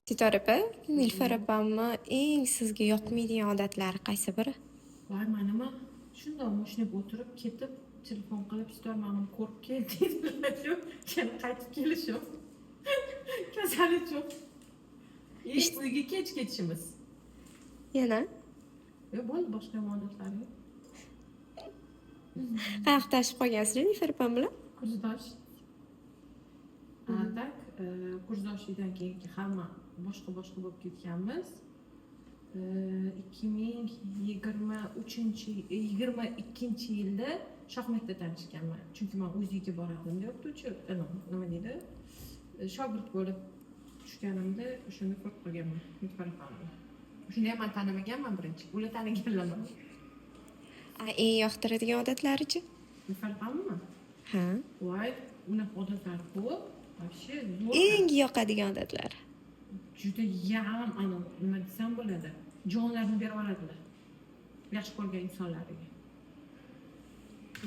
Sitora opa, Nilufar opamni eng sizga yoqmaydigan odatlari qaysi biri? Voy, manimi? Shundoq moshinaga o'tirib ketib, telefon qilib, "Sitora, mana buni ko'rib kel", deydilar. Shu keyin qaytib kelishim, kasal uchun и uyga kech ketishimiz. Yana? Yo'q, bo'ldi, boshqa yomon odatlari yo'q. Qayoqda tanishib qolgansizlar Nilufar opam bilan? Kursdosh. А так, kursdoshlikdan keyin hamma boshqa boshqa bo'lib ketganmiz. 2023, 22-yilda Shohmetda tanishganman, chunki man o'ziga borardimda, o'qituvchi, nima deydi, shogird bo'lib tushganimda o'shanda ko'rib qolganman Nilufar opamni. O'shanda ham man tanimaganman birinchi, ular taniganlar mani. A, eng yoqtiradigan odatlarichi? Nilufar opammi? Ha. Voy, unaqa odatlari ko'p вообще, zo'r. Eng yoqadigan odatlari. Judayam, anavi, nima desam bo'ladi, jonlarini berib yuboradilar yaxshi ko'rgan insonlariga.